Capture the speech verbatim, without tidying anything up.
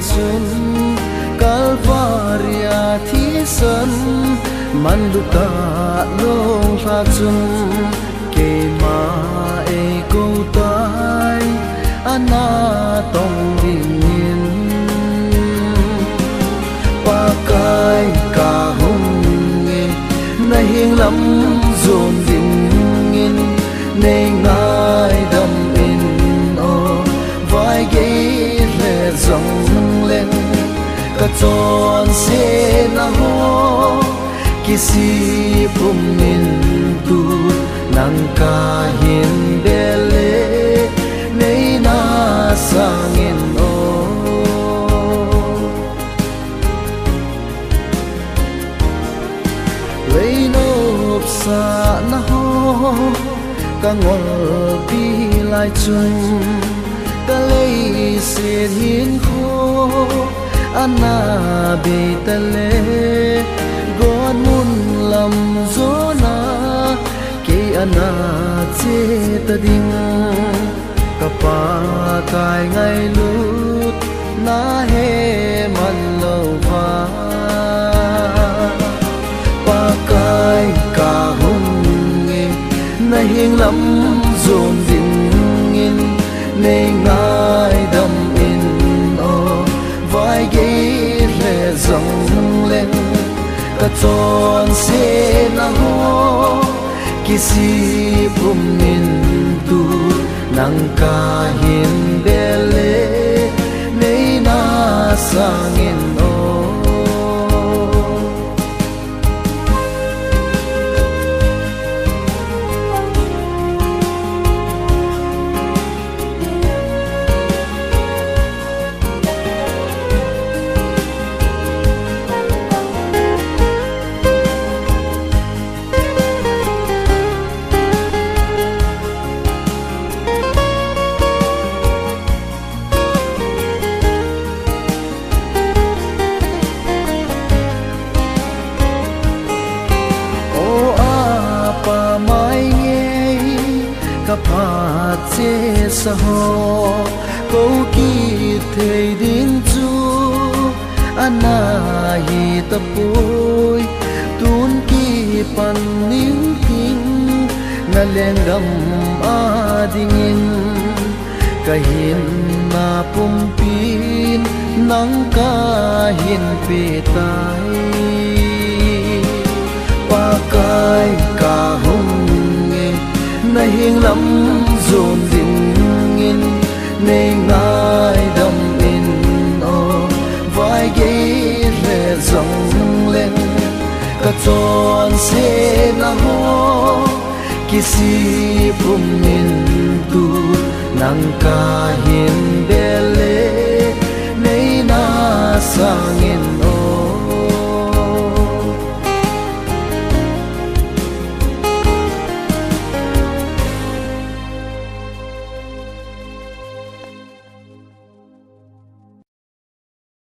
chun, Kalvaria thisan manlu tah longlha chun, keima eikou tai, ana tong dingin. Pakai, kahung e, naheng lam jon dingin, nei ngaidam in o, vaigei le jongleng, kachonsetna ho kisih pum in, tu nang kahin bel le, nei na sangin o. Leinopsahna ho kangolpi lai chun, kaleiset hinkho ana bei ta le, gon mun lam jona kei ana che ta ding. Ka Pakai ngailutna he man louva, Pakai kahung e, naheng lam jon dingin, nei ngaidam in o, vaigei le jongleng, kachonsetna ho kisih pum in, tu nang kahin bel le, nei na sangin o. O Apa mai ngei, ka phat chesa ho, kou kit thei ding chu ana hi tapoi. Tun kipan ningting, na lenggam a dingin, ka hinna pumpin nang kahin pe tai. Pakai kahung e, naheng lam jon dingin, nei ngaidam in o, vaigei le jongleng, kachonsetna ho kisih pum in, tu nang kahin bel le, nei na sangin